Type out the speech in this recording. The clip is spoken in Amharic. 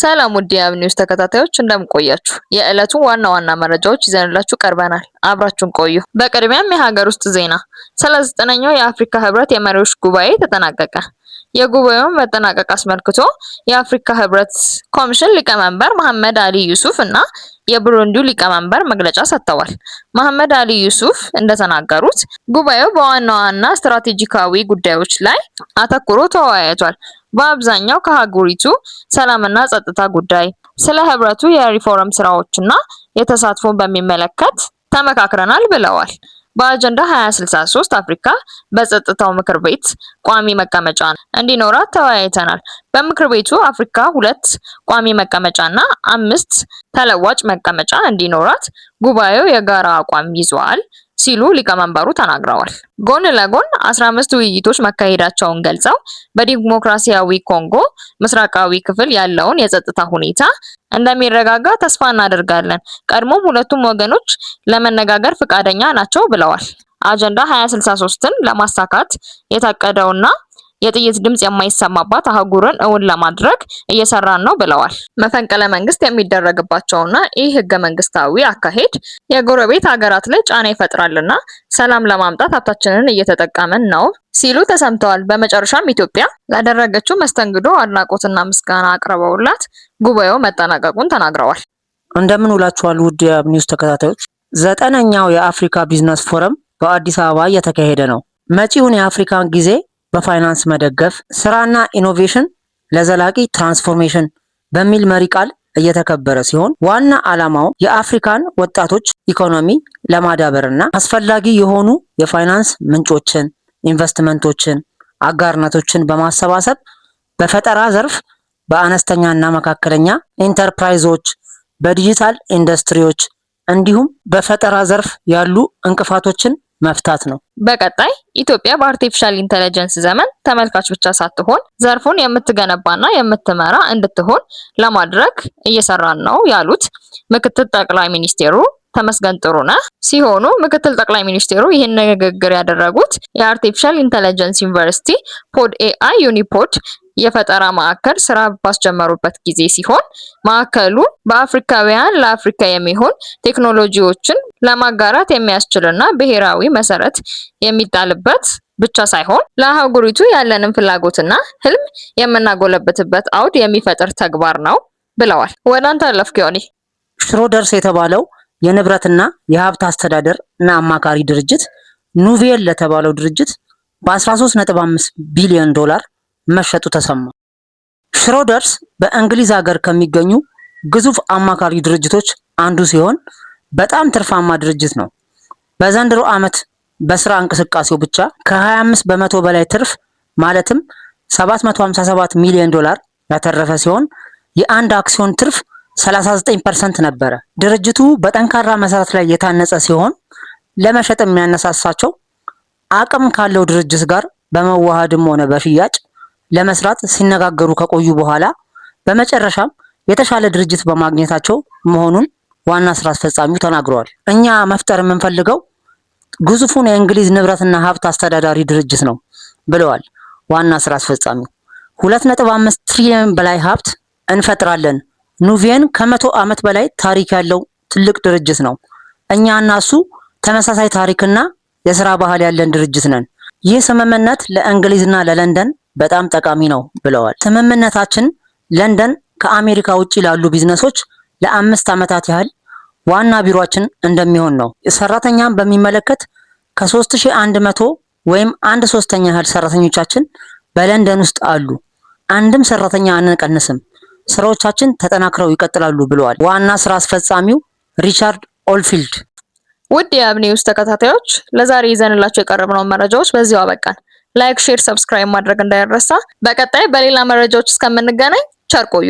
ሰላም ውድ የአብ ኒውስ ተከታታዮች፣ እንደምን ቆያችሁ? የዕለቱን ዋና ዋና መረጃዎች ይዘንላችሁ ቀርበናል። አብራችሁን ቆዩ። በቅድሚያም የሀገር ውስጥ ዜና። 39ኛው የአፍሪካ ህብረት የመሪዎች ጉባኤ ተጠናቀቀ። የጉባኤውን መጠናቀቅ አስመልክቶ የአፍሪካ ህብረት ኮሚሽን ሊቀመንበር መሐመድ አሊ ዩሱፍ እና የቡሩንዲው ሊቀመንበር መግለጫ ሰጥተዋል። መሐመድ አሊ ዩሱፍ እንደተናገሩት ጉባኤው በዋና ዋና ስትራቴጂካዊ ጉዳዮች ላይ አተኩሮ ተወያይቷል። በአብዛኛው ከአህጉሪቱ ሰላምና ጸጥታ ጉዳይ፣ ስለ ህብረቱ የሪፎርም ስራዎችና የተሳትፎን በሚመለከት ተመካክረናል ብለዋል። በአጀንዳ 2063 አፍሪካ በጸጥታው ምክር ቤት ቋሚ መቀመጫ እንዲኖራት ተወያይተናል። በምክር ቤቱ አፍሪካ ሁለት ቋሚ መቀመጫና አምስት ተለዋጭ መቀመጫ እንዲኖራት ጉባኤው የጋራ አቋም ይዟል ሲሉ ሊቀመንበሩ ተናግረዋል። ጎን ለጎን 15 ውይይቶች መካሄዳቸውን ገልጸው በዲሞክራሲያዊ ኮንጎ ምስራቃዊ ክፍል ያለውን የጸጥታ ሁኔታ እንደሚረጋጋ ተስፋ እናደርጋለን። ቀድሞም ሁለቱም ወገኖች ለመነጋገር ፈቃደኛ ናቸው ብለዋል። አጀንዳ 2063ን ለማሳካት የታቀደውና የጥይት ድምጽ የማይሰማባት አህጉርን እውን ለማድረግ እየሰራን ነው ብለዋል። መፈንቅለ መንግስት የሚደረግባቸውና ይህ ህገ መንግስታዊ አካሄድ የጎረቤት ሀገራት ላይ ጫና ይፈጥራልና ሰላም ለማምጣት ሀብታችንን እየተጠቀምን ነው ሲሉ ተሰምተዋል። በመጨረሻም ኢትዮጵያ ላደረገችው መስተንግዶ አድናቆትና ምስጋና አቅርበውላት ጉባኤው መጠናቀቁን ተናግረዋል። እንደምን ውላችኋል ውድ የአብ ኒውስ ተከታታዮች። 9ኛው የአፍሪካ ቢዝነስ ፎረም በአዲስ አበባ እየተካሄደ ነው። መጪውን የአፍሪካን ጊዜ በፋይናንስ መደገፍ፣ ስራና ኢኖቬሽን ለዘላቂ ትራንስፎርሜሽን በሚል መሪ ቃል እየተከበረ ሲሆን ዋና ዓላማው የአፍሪካን ወጣቶች ኢኮኖሚ ለማዳበር እና አስፈላጊ የሆኑ የፋይናንስ ምንጮችን፣ ኢንቨስትመንቶችን፣ አጋርነቶችን በማሰባሰብ በፈጠራ ዘርፍ፣ በአነስተኛና መካከለኛ ኢንተርፕራይዞች፣ በዲጂታል ኢንዱስትሪዎች እንዲሁም በፈጠራ ዘርፍ ያሉ እንቅፋቶችን መፍታት ነው። በቀጣይ ኢትዮጵያ በ artificial intelligence ዘመን ተመልካች ብቻ ሳትሆን ዘርፉን የምትገነባና የምትመራ እንድትሆን ለማድረግ እየሰራን ነው ያሉት ምክትል ጠቅላይ ሚኒስቴሩ ተመስገን ጥሩነህ ሲሆኑ፣ ምክትል ጠቅላይ ሚኒስቴሩ ይህን ንግግር ያደረጉት የ artificial intelligence ዩኒቨርሲቲ ፖድ AI ዩኒፖድ የፈጠራ ማዕከል ስራ ባስጀመሩበት ጊዜ ሲሆን፣ ማዕከሉ በአፍሪካውያን ለአፍሪካ የሚሆን ቴክኖሎጂዎችን ለማጋራት የሚያስችልና ብሔራዊ መሰረት የሚጣልበት ብቻ ሳይሆን ለአህጉሪቱ ያለንን ፍላጎትና ህልም የምናጎለብትበት አውድ የሚፈጥር ተግባር ነው ብለዋል። ወደ አንተ አለፍኩ ዮኒ። ሽሮደርስ የተባለው የንብረትና የሀብት አስተዳደር እና አማካሪ ድርጅት ኑቬል ለተባለው ድርጅት በ13.5 ቢሊዮን ዶላር መሸጡ ተሰማ። ሽሮደርስ በእንግሊዝ ሀገር ከሚገኙ ግዙፍ አማካሪ ድርጅቶች አንዱ ሲሆን በጣም ትርፋማ ድርጅት ነው። በዘንድሮ ዓመት በስራ እንቅስቃሴው ብቻ ከ25% በላይ ትርፍ ማለትም 757 ሚሊዮን ዶላር ያተረፈ ሲሆን የአንድ አክሲዮን ትርፍ 39% ነበረ። ድርጅቱ በጠንካራ መሰረት ላይ የታነጸ ሲሆን ለመሸጥ የሚያነሳሳቸው አቅም ካለው ድርጅት ጋር በመዋሃድም ሆነ በሽያጭ ለመስራት ሲነጋገሩ ከቆዩ በኋላ በመጨረሻም የተሻለ ድርጅት በማግኘታቸው መሆኑን ዋና ስራ አስፈጻሚው ተናግረዋል። እኛ መፍጠር የምንፈልገው ግዙፉን የእንግሊዝ ንብረትና ሀብት አስተዳዳሪ ድርጅት ነው ብለዋል ዋና ስራ አስፈጻሚው። 2.5 ትሪሊዮን በላይ ሀብት እንፈጥራለን። ኑቬን ከ100 ዓመት በላይ ታሪክ ያለው ትልቅ ድርጅት ነው። እኛ እና እሱ ተመሳሳይ ታሪክና የስራ ባህል ያለን ድርጅት ነን። ይህ ስምምነት ለእንግሊዝና ለለንደን በጣም ጠቃሚ ነው ብለዋል። ስምምነታችን ለንደን ከአሜሪካ ውጭ ላሉ ቢዝነሶች ለ5 ዓመታት ያህል ዋና ቢሮአችን እንደሚሆን ነው። ሰራተኛን በሚመለከት ከ3100 ወይም አንድ ሶስተኛ ያህል ሰራተኞቻችን በለንደን ውስጥ አሉ። አንድም ሰራተኛ አንቀንስም። ስራዎቻችን ተጠናክረው ይቀጥላሉ ብለዋል ዋና ስራ አስፈጻሚው ሪቻርድ ኦልፊልድ። ውድ የአብ ኒውስ ተከታታዮች፣ ለዛሬ ይዘንላችሁ የቀረብነውን መረጃዎች በዚሁ አበቃን። Like፣ share፣ subscribe ማድረግ እንዳይረሳ። በቀጣይ በሌላ መረጃዎች እስከምንገናኝ ቸር ቆዩ።